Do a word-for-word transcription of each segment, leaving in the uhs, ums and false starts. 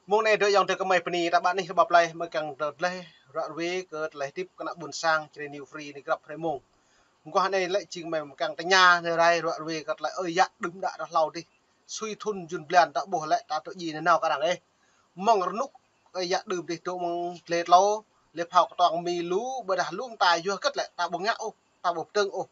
Mông anai dŏ ayŏng adơi kơmơi bơni, ta ƀă anih ƀă plơi, mơ̆ kiăng tơlơi ruă ruê kơ tơlơi hơdip kơ ană ƀôn sang Jrai New Free anai grăp hrơi mông. Mơguah anai lĕ jing mơ̆ kiăng tơña rai ruă ruê kơ tơlơi ơi yă đưm đă ră hlâo dih. Sui thŭn jun blan ta ƀuh lĕ ta tơjing nanao kơ arăng ih. Mơ̆ng rơnŭk ơi yă đưm dih dŏ mơ̆ng tlê tlâo, lĕ phao kơtuang Mi lu, ƀôdah lu mơta yua hơget lĕ ta ƀu ngă ôh, ta ƀu pơdơ̆ng ôh.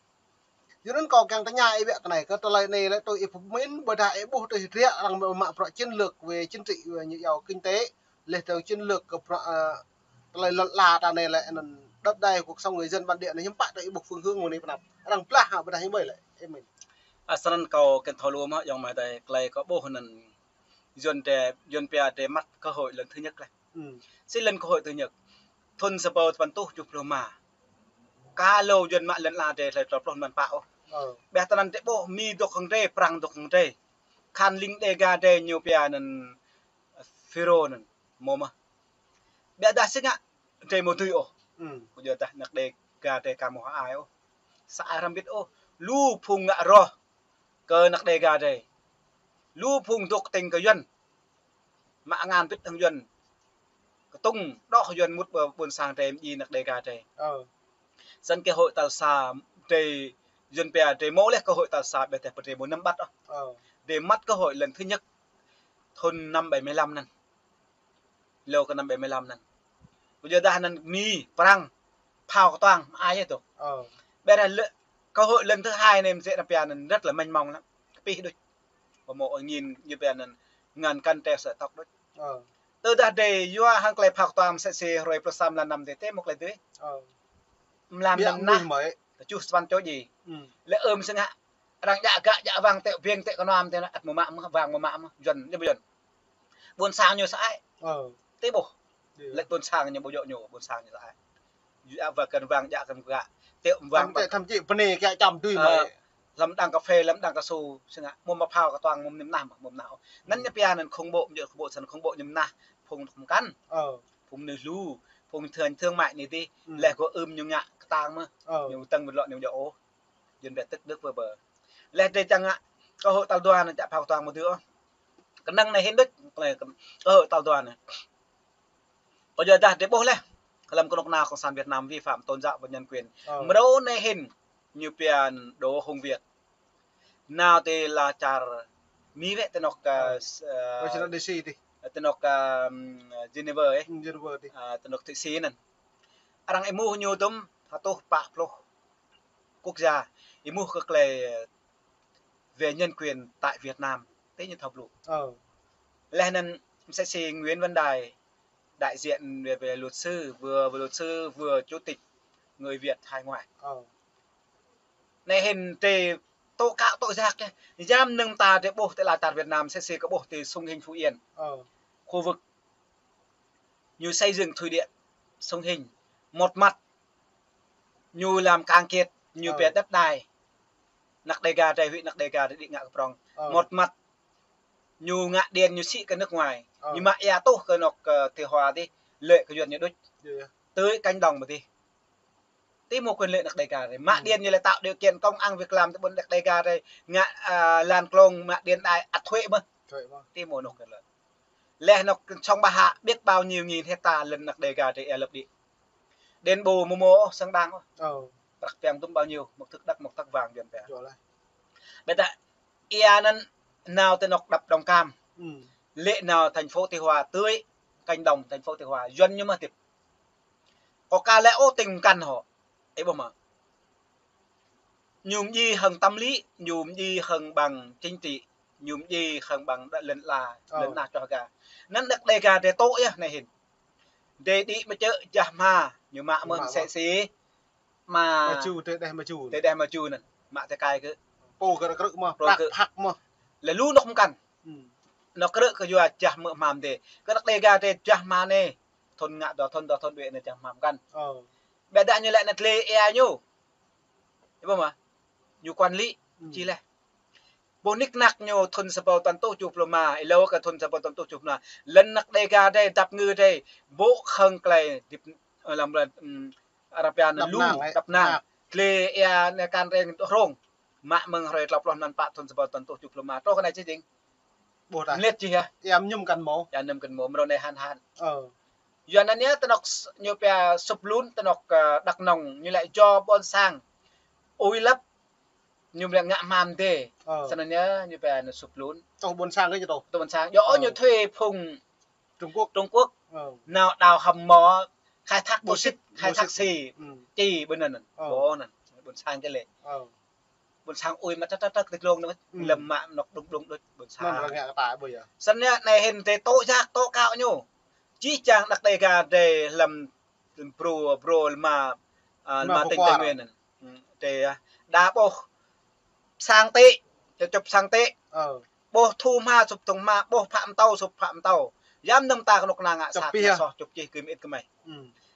Yua anŭn kâo kiăng tơña ih biă kơ anai, kơ tơlơi anai lĕ tui ih pơmĭn, ƀôdah ih ƀuh tui hơdră arăng mă bruă chiến lược về chính trị, về ñu yua kinh tế, lĕ tui chiến lược kơ bruă, ơ, tơlơi lŏn ala ta anai lĕ anŭn đất đai cuộc sống người dân bản địa anai hiư̆m pă tui ih ƀuh phương hướng mơ̆ng anai pơ anăp. Arăng blah hă ƀôdah hiư̆m ƀơi lĕ, ih mĭn. Ơ, snăn kâo kiăng thâo lu mơ̆ ayŏng amai adơi, tơlơi kâo ƀuh anŭn Yuăn drei, Yuăn pia drei mất cơ hội lần thứ nhất lĕ. Ư. Sĭt lĕ cơ hội thứ nhất. Thŭn sa rơbâo tơpăn êtuh tơjuh pluh rơma. Ka lu Yuăn mă lŏn ala drei tlâo pluh tơpăn pă ôh. Ơ. Ƀiădah tơnăn drei ƀuh Mi dŏ hăng drei, Prăng dŏ hăng drei. Khăn lĭng Đêga drei ñu pia anăn Phêrô anăn. Mơ̆ mơ̆. Ƀiădah si ngă drei mơ̆ dưi ôh. Ư. Kơ yua dah anăk Đêga drei ka mơ̆ ai ôh. Sa ai hrăm bĭt ôh. Lu phung ngă roh kơ anăk Đêga drei. Lu phung dŏ tĭng kơ Yuăn. Mă ngăn bĭt hăng Yuăn. Kơtŭng đoh Yuăn mŭt ƀơ ƀôn sang drei mơ̆ng anăk Đêga drei. Ơ. Snăn cơ hội tal sa drei Yuăn pia drei mơ̆ lĕ cơ hội tal sa ƀiădah pơ drei mơ̆ năm ƀăt ôh. Ơ. Drei mất cơ hội lần thứ nhất thŭn năm bảy mươi lăm anăn. Lu kơ năm bảy mươi lăm anăn. Kơ yua dah anăn Mi, Prăng, phao kơtuang, ai yơh tŭ. Ơ. Ƀiădah lĕ, cơ hội lần thứ hai anai mơ̆ sĭt anăn pia anăn rất là mênh mông lắm. Kơ pih đôč. Ƀu mơ̆ ôh ngin ñu pia anăn ngăn cản trở sự tốc đôč. Ơ. Tơdah drei yua hăng tơlơi phao kơtuang mơ̆ sĭt si hrơi pluh sa mlan năm drei tơ mơ̆ tơlơi dưi. Ơ. Mlam năm nah. Tơjuh sa păn čô djai. Ư. Lĕ ưm si ngă. Arăng djă gah djă wang tơ ƀing tơ kơnam tơ anăn ăt mơ̆ mă mơ̆, wang mơ̆ mă mơ̆, Yuăn, lĕ ƀu Yuăn. Ƀôn sang ñu sa ai. Ơ. Tơ ƀuh. Lĕ ƀôn sang ñu ƀu djơ̆ ñu, ƀôn sang ñu sa ai. Djă wang kăn wang djă kăn gah. Tơ wang thậm chí bơnê kiăng čăm dưi mơ̆. Hlăm đang cà phê, hlăm đang cao su, si ngă, mơ̆ mă phao kơtuang mơ̆ năm nah mơ̆, mơ̆ năm nah. Anăn ñu pia anăn khủng bố, mơ̆ khủng bố snăn khủng bố năm nah, phung tŏk mơkăn. Ơ. Phung mơnuih lu, phung thương, thương mại anai dih, ư, lĕ kơ ưm ñu ngă kơtang mơ̆. Ơ. Ñu tăng mơ̆ lŏ ñu djơ̆ ôh. Yuăn ƀiă tức Đức ƀơ ƀơ. Lĕ drei čang ngă, cơ hội tal dua anăn čă phao kơtuang mơ̆ dưi ôh. Kơnơ̆ng anai hĭn đôč, cơ hội tal dua anăn. Kơ yua dah drei ƀuh lĕ, hlăm kơnuk kơna Cộng sản Việt Nam vi phạm tôn giáo và nhân quyền. Ơ. Mrô anai hĭn, ñu pia Đỗ Hùng Việt. Nao ti ala čar Mi wĕ ti anôk, ơ, Washington D C dih. Ti anôk, ơ, Geneva, ơ. Ư, Geneva dih. Ơ, ti anôk Thụy Sĩ anăn. Arăng êmuh ñu tŭm, hơtuh pă pluh quốc gia, êmuh kơ tơlơi, ơ, về nhân quyền tại Việt Nam, tơ ñu thâo blŭ. Ơ. Leh anăn mơ̆ sĭt si Nguyễn Văn Đài, đại diện về, về luật sư, vừa, vừa luật sư, vừa chủ tịch người Việt hải ngoại. Ơ. Anai hĭn drei tŏ kơ tŏ jak yơh. Yăm nơ̆ng ta drei ƀuh ti ala čar Việt Nam, mơ̆ sĭt si kơ ƀuh ti Sông Hinh Phú Yên. Ơ. Khu vực ñu xây dựng thủy điện Sông Hinh, một mặt ñu làm cạn kiệt, ñu, ơ, pia đất đai. Anăk Đêga drei, huyện anăk Đêga drei đĭ ngă kơ prŏng. Ơ. Một mặt ñu ngă điện ñu sĭ kơ nước ngoài. Ơ. Ñu mă ia tuh kơ anôk, ơ, Tây Hòa dih, lĕ kơ Yuăn ñu đôč. Iya, iya. Tưới cánh đồng mơ̆ dih. Tơ mơ̆ quyền lợi anăk Đêga drei. Mă, ư, điện ñu lĕ tạo điều kiện công ăn việc làm ti ƀuôn anăk Đêga drei. Ngă, ơ, lăn klông mă điện đài ăt thuế mơ̆. Thuế mơ̆. Tơ mơ̆ anôk quyền lợi. Leh anôk sông Ba Hạ biết bao nhiêu nghìn hecta lăn anăk Đêga drei ea lăp đĭ. Đền bù mơ̆ mơ̆ xứng đáng ôh. Ơ. Prăk piăng tŭm bao nhiêu, một thước đất, một tấc vàng Yuăn pia. Ƀiădah ia anăn nao ti anôk đập Đồng Cam. Ư. Lĕ nao thành phố Tây Hòa tưới cánh đồng thành phố Tây Hòa. Yuăn ñu mơ̆ hơdip. Kơ ka lĕ ôh tĭng mơkăn hŏ. Ih ƀuh mơ̆. Ñu mơ̆ djai hăng tâm lý, ñu mơ̆ djai hăng bằng chính trị, ñu mơ̆ djai hăng bằng đa-, lăn ala, ơ, lăn ala čoh ga. Anăn anăk Đêga drei tŏ yơh anai hĭn. Drei đĭ mơ̆ čơ̆ jah hma, ñu mă mơ̆, mơ̆ mơ̆ sĭt si. Mă. Mă ču, drei đeh mă ču. Drei đeh mă ču anăn. Mă tơkai kơ. Pô kơ krư̆ mơ̆, pô prăk kơ, phak mơ̆. Lĕ lu anôk mơkăn. Ư. Anôk krư̆ kơ yua jah mơ̆ hmam drei. Kơ anăk Đêga drei jah hma anai. Thŭn ngă dua thŭn, dua thŭn đuĕ anai jah hma mơkăn. Ơ. Ƀiădah ñu lĕ anăn tlê ia ñu. Ih ƀuh mơ̆. Ñu quản lý, ư, či leh. Ƀuh nik nak ñu thŭn sa rơbâo tơpăn êtuh tơjuh pluh rơma, êlâo kơ thŭn sa rơbâo tơpăn êtuh tơjuh pluh rơma. Lăn anăk Đêga drei dăp ngư drei, ƀuh hăng tơlơi hơdip, ơ, lăm, ơ, Arabia anăn lu, dăp nang, ơ, dăp nang. Tlê ia anai kăn reng hrông. Mă mơ̆ng hrơi tlâo pluh anăn pă thŭn sa rơbâo tơpăn êtuh tơjuh pluh rơma. Truh kơ anai či jing. Ƀuh ta. Mlĕt čih yơh. Ia mñum kăn mâo. Ia mñum kăn mâo. Mrâo anai hăn hăn. Ơ. Yua anŭn yơh tơnŏk s-, ñu pia sŭp lun, tơnŏk, ơ, Đăk Nông, ñu lĕ jô ƀôn sang ui lăp, ñu lĕ ngă hmam dê. Ơ. Snăn yơh ñu pia anŭn sŭp lun. Tơ ƀôn sang kơ ñu tơ. Tơ ƀôn sang. Yua ơ ñu thuê phung Trung Quốc. Trung Quốc. Ơ. Nao đào hầm mỏ, khai thác bô xít, khai thác xì, či ƀơi anŭn. Ơ. Ƀơi anŭn. Ƀôn sang kơ lĕ. Ơ. Ƀôn sang ui mă trăk trăk trăk ti glông anŭn. Lơ̆m mă anŏ đŭng đŭng đôč ƀôn sang. Snăn yơh anai hĭn drei tŏ jak tŏ kâo ñu. Jih jang anăk Đêga drei lăm, lăm brô, brô lăm, ơ, lăm tỉnh Tây Nguyên anŭn. Drei, ơ, đa ƀuh sang tị, čŭp sang tị. Ơ. Ƀuh thu hma, čŭp thu hma, ƀuh phă mtâo, čŭp phă mtâo. Yăm nơm ta kơnuk kơna ngă sat, ngă soh, čŭp čih kơ mĭt kơ mơi.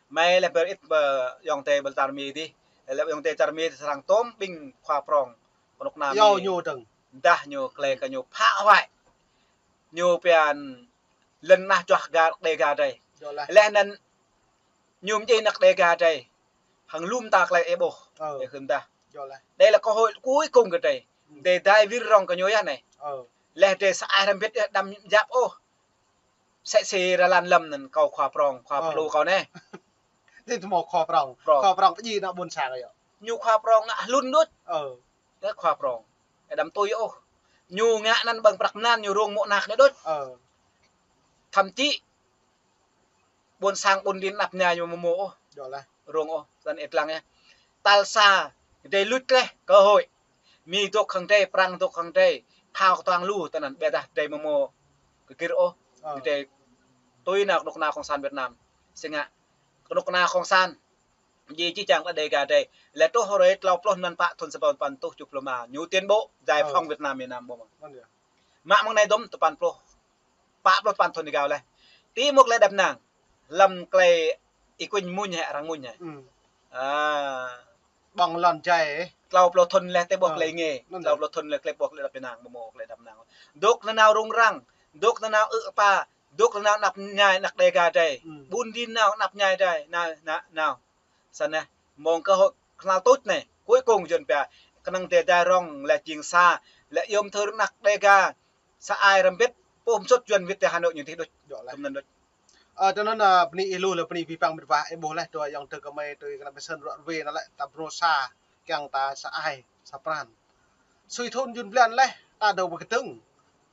Mơi lĕ ƀơr ĭt ƀơ ayŏng adơi ƀơi čar Mi dih. Lĕ ayŏng adơi čar Mi dih srăng tôm ƀing khua prong kơnuk kơna Mi. Dah ñu klei kơ ñu phá hoại. Ñu pia lŏn tơnah juă gah Đêga drei. Leh anŭn ñu mjing anăk Đêga drei. Hăng lŏm ta klei ih ƀuh. Ơ. Ih hưn dah. Đây là cơ hội cuối cùng kơ drei. Drei dai wir rong kơ ñu yơh anai. Ơ. Leh drei sa ai hrăm bĭt yơh đăm jăp ôh. Sĕ si rơlan lăm anŭn kâo khua prong, khua pơlô kâo anai. Dih tơ mâo khua prong. Khua prong pơjing anăk ƀôn sang yơh. Ñu khua prong ngă hlŭn đôč. Ơ. Kơ khua prong. Ơ đăm tui ôh. Ñu ngă anăn ƀơ̆ng prăk mlan ñu rông mŏ anak anai đôč. Ơ. Thậm chí ƀôn sang ƀun đin anăp ñai ñu mơmô ôh. Rông ôh, snăn ih lăng yơh. Tal sa, drei luč leh cơ hội. Mi dôk hăng drei, Prăng dôk hăng drei, phao kơtuang lu tơ anŭn, ƀiădah drei mơmô kơ gir ôh. Ơ. Drei tui nao kơnuk kơna Cộng sản Việt Nam. Si ngă kơnuk kơna Cộng sản. Jih jih jang ta Đêga drei. Leh truh hrơi tlâo pluh anăn pă thŭn sa rơbâo păn êtuh tơjuh pluh rơma. Ñu tuyên bố giải phóng Việt Nam miền Nam ƀuh mơ̆n. Mă mơ̆ng anai dŏm tơpăn pluh, pă pluh tơpăn thŭn êgao leh. Ti mŭk lĕ đăp năng. Lăm klei ikuñ muñ hĕ, arăng muñ hĕ. Ƀơ̆ng lŏn jai. Tlâo pluh thŭn leh tơ ƀuh klei ngê. Tlâo pluh thŭn leh klei ƀuh klei đăp năng, ƀu mâo klei đăp năng. Dôk nanao rŭng răng, dôk nanao ư̆ kơpa, dôk nanao anăp ñai anăk Đêga drei. Ƀun đin nao anăp ñai drei, nao, nao, nao. Snăn yơh, mơ̆ng kơ hŏk kơnăl tuč anai, cuối cùng Yuăn pia, kơnơ̆ng drei dai rong lĕ jing sa, lĕ yôm thơr anăk Đêga, sa ai hrăm bĭt, pô msŭt Yuăn wĭt tơ Hà Nội ñu tih đôč. Tơm anŭn đôč. Ơ, tơ anŭn, ơ, bơni ih lu lĕ bơni pih păng mĭt wa ih ƀuh leh, dua ayŏng adơi kơ mơi tui kơnăl mơsĕn ruă rwê anŭn lĕ, ta brô sa, kiăng ta sa ai, sa pran. Sui thŭn jun blan leh, ta dŏ ƀơi kơdơ̆ng.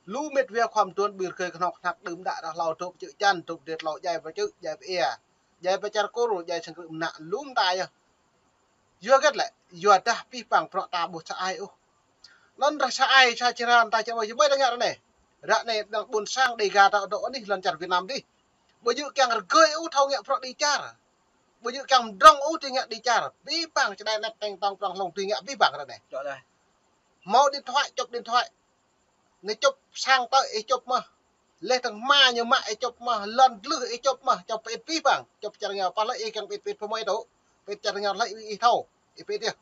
Lu mĕt wa khua mduôn ƀir kơi kơnŏk hnăk đưm đă rah hlâo dŏ pơčư̆ čan, dŏ pơdrĕt hlâo djai pơčư̆, djai pơia. Djai pơ čar Kur, djai sang krư̆ mơnă lŏm ta yơh. Yua hơget lĕ, yua dah pih păng bruă ta ƀu sa ai ôh. Anŭn rah sa ai, sa črăn ta črăn ƀơi ƀơi ta ngă ră anai. Ră anai anăk ƀôn sang Đêga ta dŏ anih lŏn čar Việt Nam dih. Ƀu djơ̆ kiăng rơgơi ôh thâo ngă bruă đĭ čar. Ƀu djơ̆ kiăng mdrŏng ôh tui ngă đĭ čar. Pih păng čơđai anet teng tong prong hlŏng tui ngă pih păng ră anai. Mâo điện thoại, čŏp điện thoại. Anai čŏp sang tơ̆ ih čŏp mơh. Leh tơ̆ng hma ñu mă ih čŏp mơh, lŏn dlưh ih čŏp mơh, čŏp pơ-ĭt pih păng, čŏp čar rơngiao, pă lĕ ih kiăng pơ-ĭt pơ-ĭt pơmơi tŏ, pơ-ĭt čar rơngiao lĕ ih thâo, ih pơ-ĭt yơh.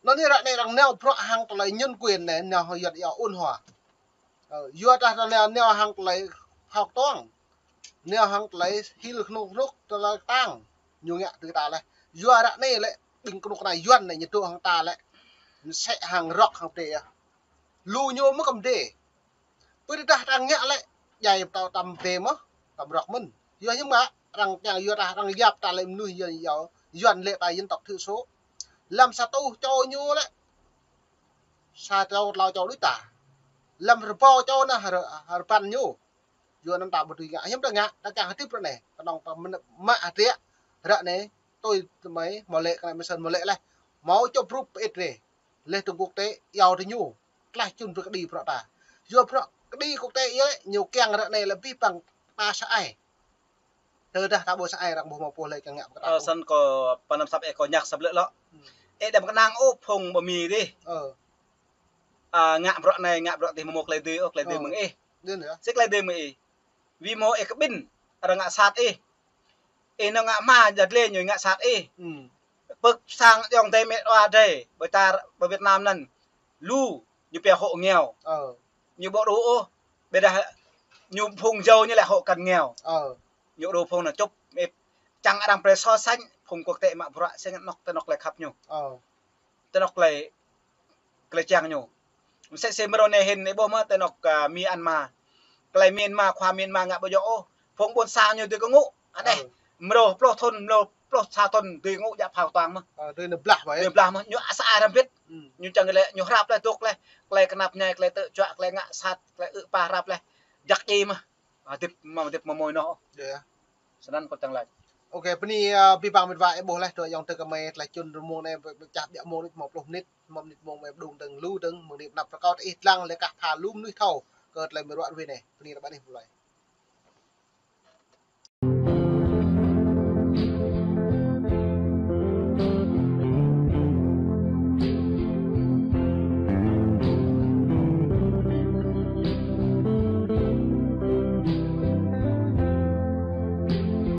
Anŭn anai ră anai arăng nao bruă hăng tơlơi nhân quyền anai, nao Yuăn iâu ôn hòa. Ơ, yua dah nao, nao hăng tơlơi phao kơtuang, nao hăng tơlơi hil kơnuk kơnuk tơlơi kơtang, ñu ngă tui ta leh. Yua ră anai lĕ, ƀing kơnuk kơna Yuăn anai ñu dŏ hăng ta lĕ, msĕ hăng rŏk hăng pơdê yơh. Lu ñu mơ̆ kơ mơdê. Pơ tơdah arăng ngă lĕ, djai pơtâo tăm bê mơh, tăm rŏk mơ̆n. Yua hiư̆m mă, arăng kiăng yua dah arăng yap ta lĕ mơnuih Yuăn yua, Yuăn lĕ ta dân tộc thiểu số. Lăm sa êtuh čô ñu lĕ, sa êtuh tlâo čô đôč ta. Lăm rơbâo čô anŭn, rơ-, rơbăn ñu. Yua anŭn ta ƀu dưi ngă, hiư̆m ta ngă, ta kiăng hơdip ră anai. Kơnơ̆ng ta mơnă-, mă hơdră, ră anai, tui tơmơi, mơlĕ kơnai mơsĕn mơlĕ leh. Mâo čŏp rup pơ-ĭt rê. Leh tơ̆ng quốc tế, iâu tơ ñu. Tlaih čun brơi kơđi bruă ta. Yua bruă kơđi quốc tế yơh, ñu kiăng ră anai lĕ pih păng ta sa ai. Tơdah ta ƀu sa ai arăng ƀu mâo pô lĕ kiăng ngă pơkơtang. Ơ, snăn kâo pơnăm săp ih kâo ñăk săp lĕ lŏ. Ih đăm kơnang ôh phung ƀơ Mi dih. Ơ. Ơ, ngă bruă anai, ngă bruă dih mâo mơ̆ klei dưi ôh, klei dưi mơ̆ng ih. Sĭt klei dưi mơ̆ng ih. Wĭ mâo ih kơ ƀĭn, arăng ngă sat ih. Ih nao ngă hma, jăt lĕ ñu ngă sat ih. Pơ̆k sang ayŏng adơi mĕt wa drei, ƀơi čar, ƀơi Việt Nam anŭn. Lu, ñu pia hộ nghèo. Ơ. Ñu ƀu đu ôh, ƀiădah ñu phung jâo ñu lĕ hộ cận nghèo. Ơ. Ñu đu phung anŭn čŏp, ih čang arăng brơi so sánh, phung quốc tế mă bruă, sĕ ngă anŏk tơ anŏk lĕ khăp ñu. Ơ. Tơ anŏk klei, klei čang ñu. Msĕ si mrâo anai hĭn ih ƀuh mơ̆ tơ anŏk, ơ, Myanmar. Tơlơi Myanmar, khua Myanmar ngă ƀu djơ̆ ôh. Phung ƀôn sang ñu dưi kơ ngŭ. Anai. Mrô pluh thŭn, mrô pluh sa thŭn dưi ngŭ djă phao tuang mơh. Dưi blah mơh. Dưi blah mơh. Ñu asar răm bit. Ñu čang lĕ, ñu hrăp lĕ, dŏ lĕ. Tơlơi kơnăp ñai, tơlơi tơčuă, tơlơi ngă sat, tơlơi ư̆ pă hrăp lĕ. Jăk djai mơh. Hơdip mơ̆, hơdip mơmơi noh. Snăn kâo čang laĭ. Ok, bơni, ơ, abih bang met wa ih ƀuh laih, tui ayŏng adơi gơmơi tơlơi čun rơmông anai, pơčah ƀiă mông rĭm hmâo pluh mơnit, hmâo mơnit mông mơi đung dơ̆ng lu dơ̆ng, mơ̆ng anai pơnăp rơkâo tơ ih lăng lĕ kah pha lu mơnuih thâo, kơ tơlơi mơi ruă rui anai, bơni rơbat ih mơlơi.